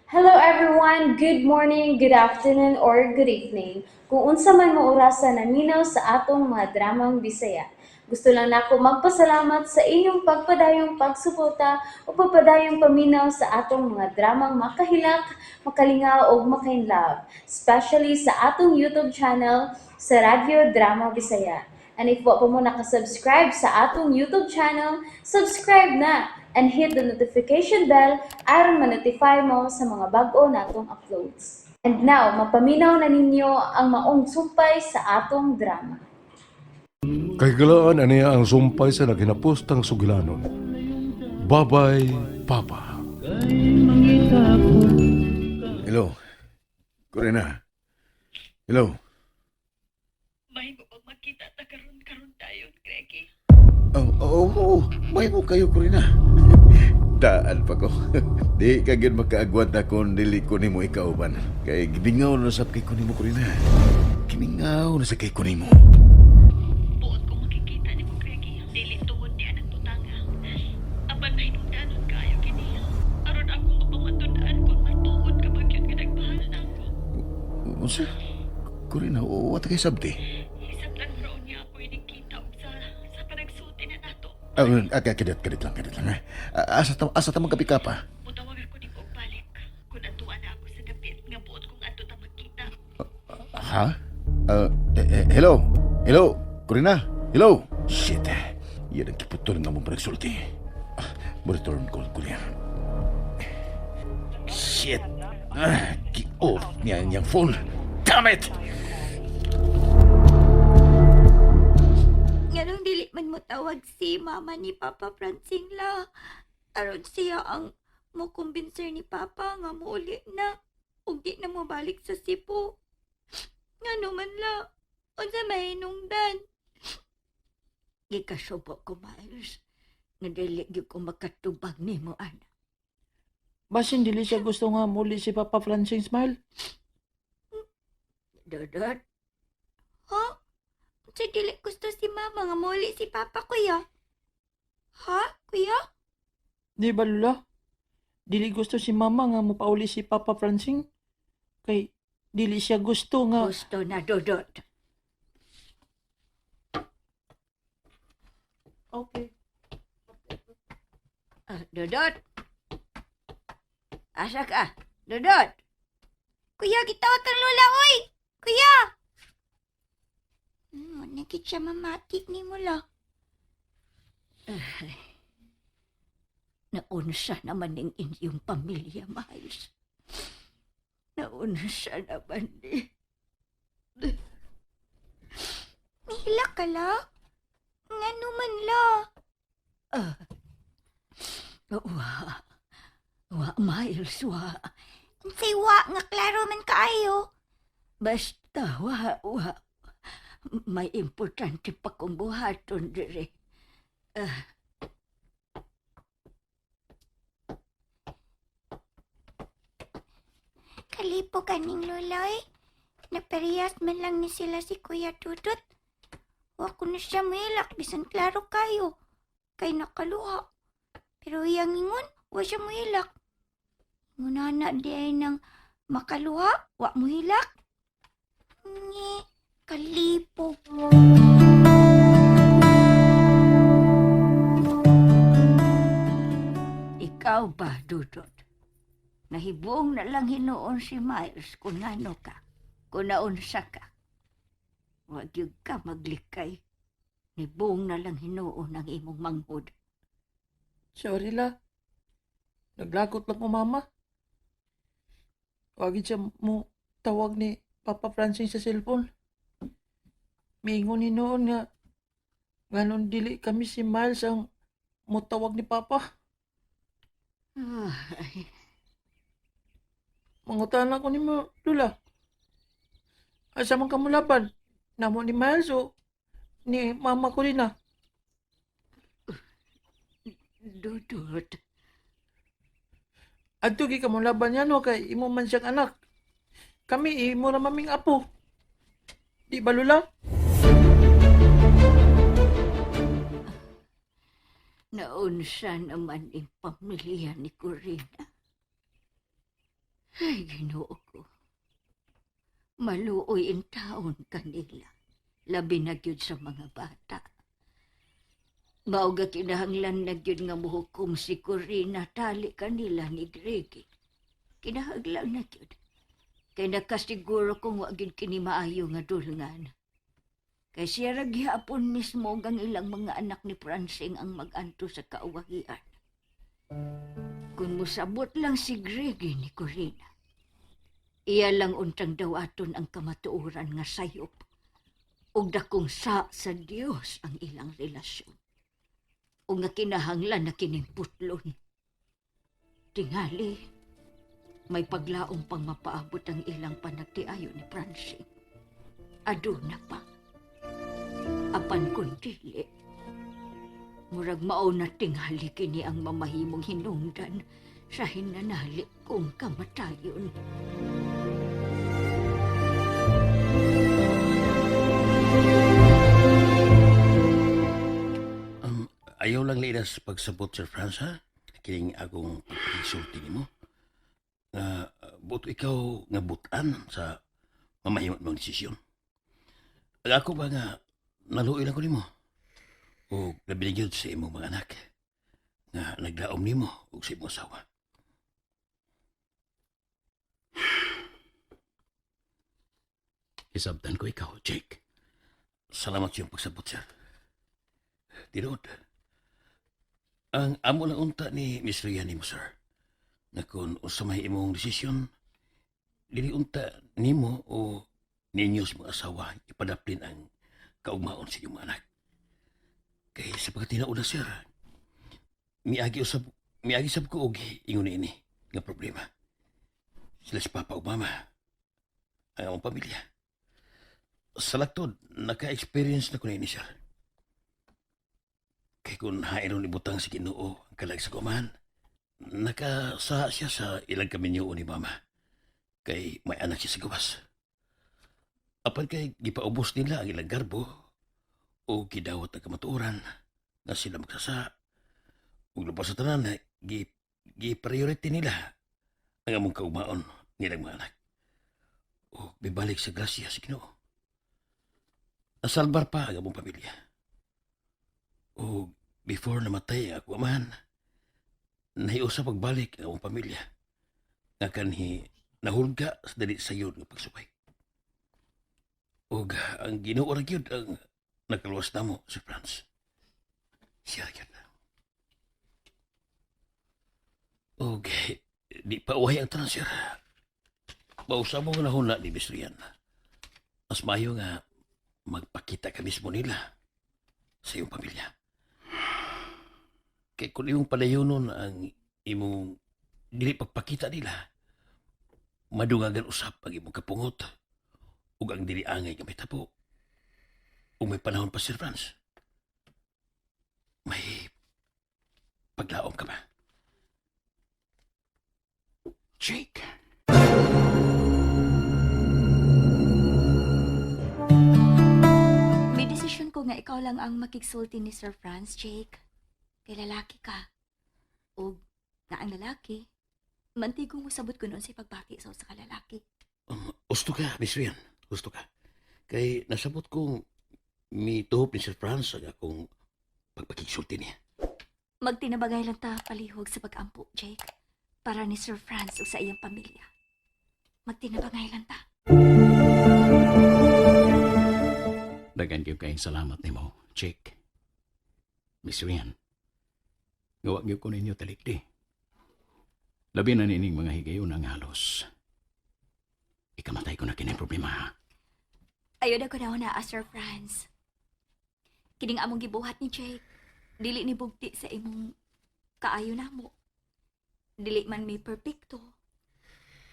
Hello everyone! Good morning, good afternoon, or good evening. Kung unsa man mo orasa naminaw sa atong mga dramang Bisaya. Gusto lang nako magpasalamat sa inyong pagpadayong pagsuporta o pagpadayong paminaw sa atong mga dramang makahilak, makalingaw ug makainlove, especially sa atong YouTube channel sa Radyo Drama Bisaya. And if wa pa mo nakasubscribe sa atong YouTube channel, subscribe na and hit the notification bell aron ma-notify mo sa mga bag-o natong uploads. And now, mapaminaw na ninyo ang maong sumpay sa atong drama. Kahigalaan aniya ang sumpay sa naghinapostang sugilanon. Babay, Papa. Hello. Corina. Hello. May mo pag magkita ta karon karon dayon, Greggy. Oh, oh, oh, may mo kayo, Corina. Daan pa ko. Di ka gyud makaagwat na kung dili ko nimo ikauban. Kay gimingaw na sab kay ko nimo, Corina. Gimingaw na sa kay ko nimo. Buot ko makikita nimo, Greggy. Dili tungod ni anang butanga. Apan mahinungdanon kaayo kini. Aron akong mapamatud-an kung matuod ka ba gyud nga nagmahal na ako. Unsa? Corina, wa ta kay sabti. Hisabtan mo raon niya ako inikita og sa panagsulti na nato. Ah, ah, kadit, kadit lang, kadit lang. Ha? Ah, asa ta magkapi ka pa? Mutawag ako nimo og balik kun adtuan na ako sa dapit nga buot kong adto ta magkita. Ha? Hello? Hello? Corina? Hello? Shit. Yan ang kiputol nga mong panagsulti. Ah, mo-return call ko niya. Shit. Ah, gi-off niya ang iyang phone. Damn it! Nganong dili man mo tawag si mama ni Papa Francing la. Aron siya ang mo kumbinser ni Papa nga muuli na ug di na mo balik sa Cebu. Ngano man la, unsa may hinungdan? Gikasubo ko, Miles, nga dili gyud ko makatubag nimo ana. Basin dili siya gusto nga muli si Papa Francing, Smile. Dodot? Ha? Unsa dili gusto si mama nga muuli si Papa, kuya? Ha, kuya? Di ba, Lula? Dili gusto si Mama nga mopauli si Papa Francing. Kay dili siya gusto nga Gusto na, Dodot. Okay. Ah, Dodot? Asa ka? Dodot? Kuya, gitawag kang lola, oy! Kuya! Nagkit siya mamati ni mo la. Naunsa naman ng inyong pamilya, Miles. Naunsa naman ni. Mihila ka la? Ngano man la? Ah, wa. Wa, Miles, wa. Unsay wa nga klaro man kaayo. Basta, wa, wa. May importante pa kong buhaton dire. Ah. Kalipo kaning lola eh. Naparehas man lang ni sila si Kuya Dudut. Wa ko na siya muhilak, bisan klaro kayo. Kay nakaluha. Pero iyang ingon, wa siya muhilak. Ngunana di ay nang makaluha, wa muhilak. Ngi, kalipo. Ikaw ba, Dudut? Nahibong na lang hinuon si Miles kung ano ka, kung naunsa ka. Wag yun ka maglikay. Nibong na lang hinuon ang imong manghod. Sorry la. Naglagot lang ko, Mama. Wagi siya mo tawag ni Papa Francing sa cellphone. Miingon ni noon nga ganon dili kami si Miles ang motawag ni Papa. Ay, Mangutan ako ni mo, Lula. Asa man ka mulaban? Namo ni Miles o ni Mama ko rin ah. Dudut. Adto gi ka mulaban niya no kay imo man siyang anak. Kami imo ra maming apo. Di ba, Lula? Naunsa naman ang pamilya ni Corina. Ay, Ginoo ko. Maluoy in taon kanila. Labi na gyud sa mga bata. Mao ga kinahanglan na gyud nga muhukom si Corina tali kanila ni Greg. Kinahanglan na gyud. Kay nakasiguro kung wa gyud kini maayo nga dulngan. Kay siya ra gihapon mismo ang ilang mga anak ni Francing ang mag-anto sa kauwahian. Kung musabot lang si Greg ni Corina, iya lang untang dawaton ang kamatuoran nga sayop ug dakong sa Dios ang ilang relasyon. O nga kinahanglan na kining putlon. Tingali, may paglaong pang mapaabot ang ilang panagtiayon ni Francine. Aduna pa. Apan kung dili, murag mao na tingali kini ang mamahimong hinungdan sa hinanali kong kamatayon. Ayaw lang linas pagsabot, Sir Franz, ha? Kining akong pagpakisulti nimo. Nga, buto ikaw nga butan sa mamahimot mong desisyon. Ang ako ba nga, naluoy lang ko nimo. O nabiligyod sa imong mga anak. Nga naglaom nimo og sa imong asawa. Isabtan ko ikaw, Jake. Salamat sa iyong pagsabot, sir. Tinuod. Ang amo lang unta ni Miss Rhea nimo, sir. Na kung unsa may imong desisyon, dili unta nimo o ninyo sa mga asawa ipadaplin ang kaugmaon sa inyong mga anak. Kay sa pagkatinauna, sir, miagi usab miagi sab ko og ingon niini nga problema. Sila si Papa ug Mama, ang among pamilya. Sa laktod, naka-experience na ko niini, sir. Kay kung hairon ibutang si Ginoo ang kalag sa kumahan, nakasaha siya sa ilang kaminyo ni Mama. Kay may anak siya sa gawas. Apan kay gipaubos nila ang ilang garbo o gidawat ang kamatuoran na sila magsasa. Ug lupas sa tanan, gi, gi-priority nila ang among kaumaon nilang mga anak. O bibalik sa grasya sa Ginoo. Nasalbar pa ang among pamilya. O before namatay ang ako amahan, nahiusa pagbalik ang among pamilya. Nga kanhi nahulga sa dali sayon nga pagsubay. Og ang Ginoo ra gyud ang nakaluwas namo, Sir Franz. Siya ra gyud. Og di pa uhay ang tanan, sir. Mausa mo nga nahuna ni Miss Rian. Mas maayo nga magpakita ka mismo nila sa iyong pamilya. Kay kung imong palayonon ang imong dili pagpakita nila, madungagan usap ang imong kapungot ug ang dili angay nga mahitabo. Ug may panahon pa, Sir Franz. May paglaom ka ba? Jake. May desisyon ko nga ikaw lang ang makigsulti ni Sir Franz, Jake. Kay lalaki ka. O nga ang lalaki, mantigong musabot ko noon sa pagbati sa usa ka lalaki. Gusto ka, Miss Rian. Gusto ka. Kay nasabot kong mituhop ni Sir Franz ang akong pagpakigsulti niya. Magtinabagay lang ta palihog sa pag-ampo, Jake. Para ni Sir Franz ug sa iyang pamilya. Magtinabangay lang ta. Dagan gyud kayong salamat nimo, Jake. Miss Rian. Gawa gyud ko ninyo talikdi. Labi na nining mga higayon ang halos. Ikamatay ko na kini problema, ha? Ayaw na ko na na, Sir Franz. Kining among gibuhat ni Jake, dili ni bugti sa imong kaayo namo. Dili man mi perpekto.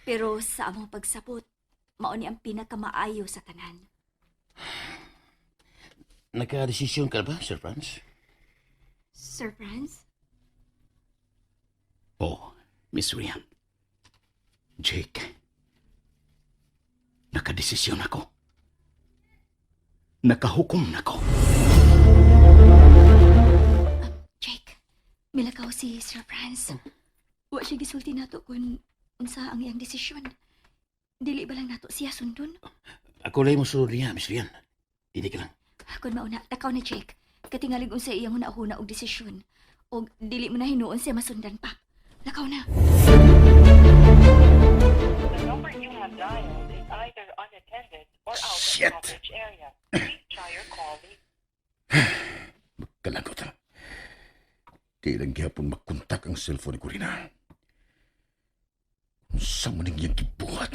Pero sa among pagsabot, mao ni ang pinakamaayo sa tanan. Nagka-desisyon ka ba, Sir Franz? Sir Franz? Oh, Miss Rian. Jake. Nakadesisyon ako. Nakahukom na ko. Jake, milakaw si Sir Franz. Wa siya gisulti nato kung Unsa ang iyang desisyon? Dili ba lang nato siya sundon? Ako lang mo sulod niya, Miss Rian. Dili ka lang. Kun mauna, takaw na Jake. Katingalig unsa iyang hunahuna og desisyon. Og dili mo na hinuon siya masundan pa. Lakaw na. The number you have dialed is either unattended or out of Shit. coverage area. Please try your call later. Kalagot ha. Di lang gihapon makontak ang cellphone ni Corina. Unsa man ang iyang gibuhat?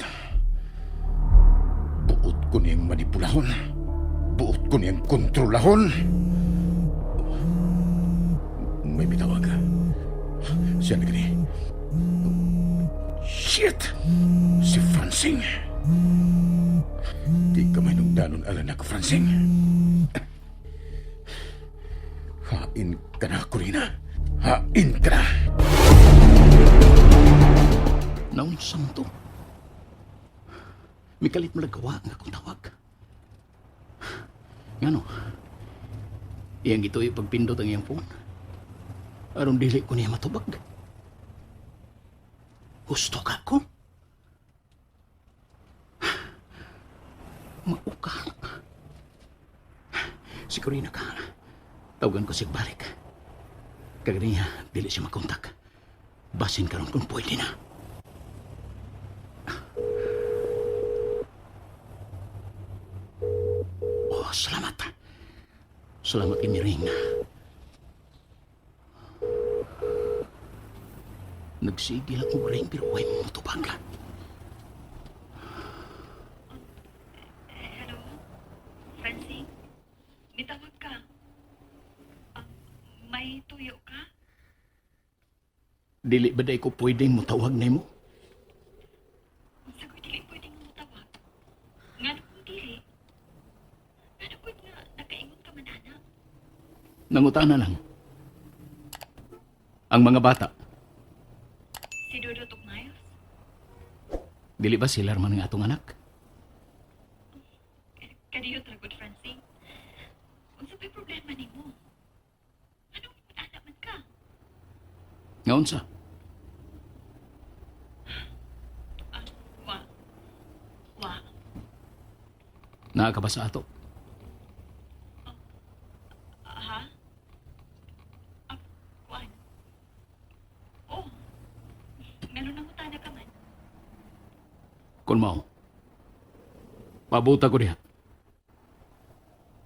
Buot ko niyang manipulahon. Buot ko niyang kontrolahon. May mitawag. Siya na gani. Shit! Si Francine. Di ka may nungdanon alam na ko, Francine. Hain ka na, Corina. Hain ka na. Naunsam to. Mikalit mo nagawa nga akong tawag. Ngano? Iyang ito pagpindot ang iyang phone. Aron dili ko niya matubag. Gusto ka ko? Mauka. Si Corina ka. Tawagan ko siya balik. Kaganiya, dili siya makontak. Basin karon kung pwede na. Oh, salamat. Salamat imiring. Nagsigil ako ring pero way mo tubag. Hello? Francine? Nitawag ka. Ah, may tuyo ka? Dili ba day ko pwedeng mutawag nimo? Unsa ko'y dili pwedeng mutawag? Ngano kung dili? Ngano ko'y nga nakaingon ka man ana? Nangutana lang. Ang mga bata, Si Dodo ug Miles? dili ba sila man ang atong anak? Kadiyo tragod, Francine. Unsa pa'y problema nimo? Anong ana man ka? Nga unsa? Ah, wa. Wa. Naa ka ba sa ato? Ha? Ah, kuan. Oh. Meron nang utana ka man. Kun mao. Pabuta ko diha.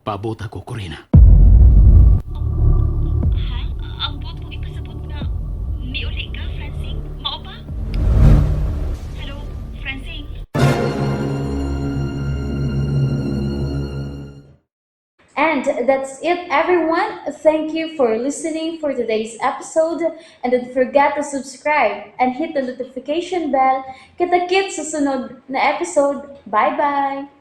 Pabuta ko, Corina. Ha? Ang buot mong ipasabot nga miuli ka, Francine? Mao ba? Hello, Francine? And that's it, everyone. Thank you for listening for today's episode. And don't forget to subscribe and hit the notification bell. Kita-kits sa sunod na episode. Bye-bye!